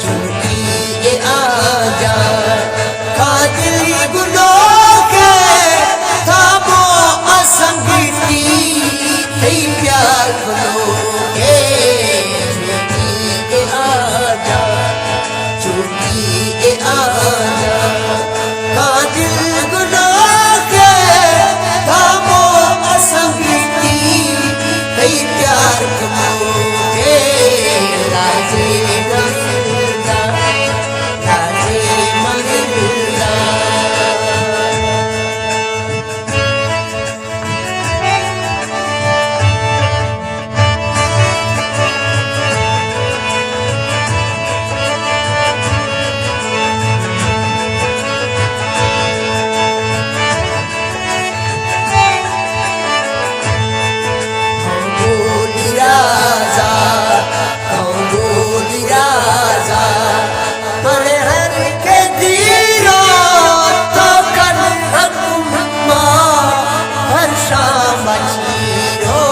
چونکی اے آجا قاتل گنوکے، تابو اسنگتی تئی پیار گنوکے۔ چونکی اے آجا، چونکی اے آجا قاتل گنوکے، تابو اسنگتی تئی پیار گنوکے۔ راجے مگندا، راجے مگندا۔ گولی رازا، گولی رازا، پر ہر کے دیرو تو کن حکم ما، ہر شام چیرو،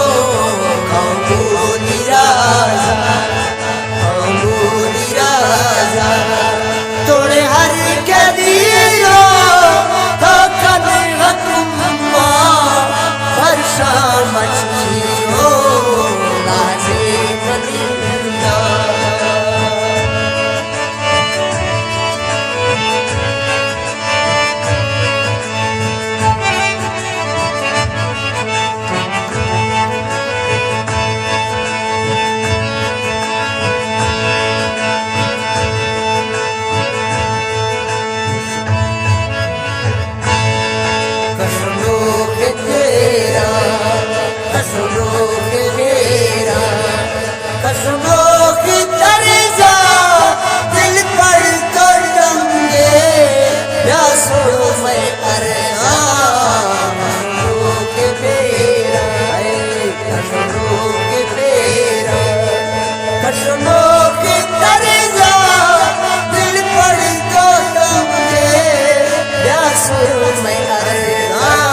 گولی رازا، گولی رازا، توڑے ہر کے دیرو تو کن حکم ما، ہر شام چیرو، راجے مگندا۔ کشنو کے تیرا، کشنو کے تیرا، کشمو کی طرزا، دل پر تو ٹنگے، یا سوڑو میں ارہاں۔ کشمو کے پیرا، اے کشمو کے پیرا، کشمو کی طرزا، دل پر تو ٹنگے، یا سوڑو میں ارہاں۔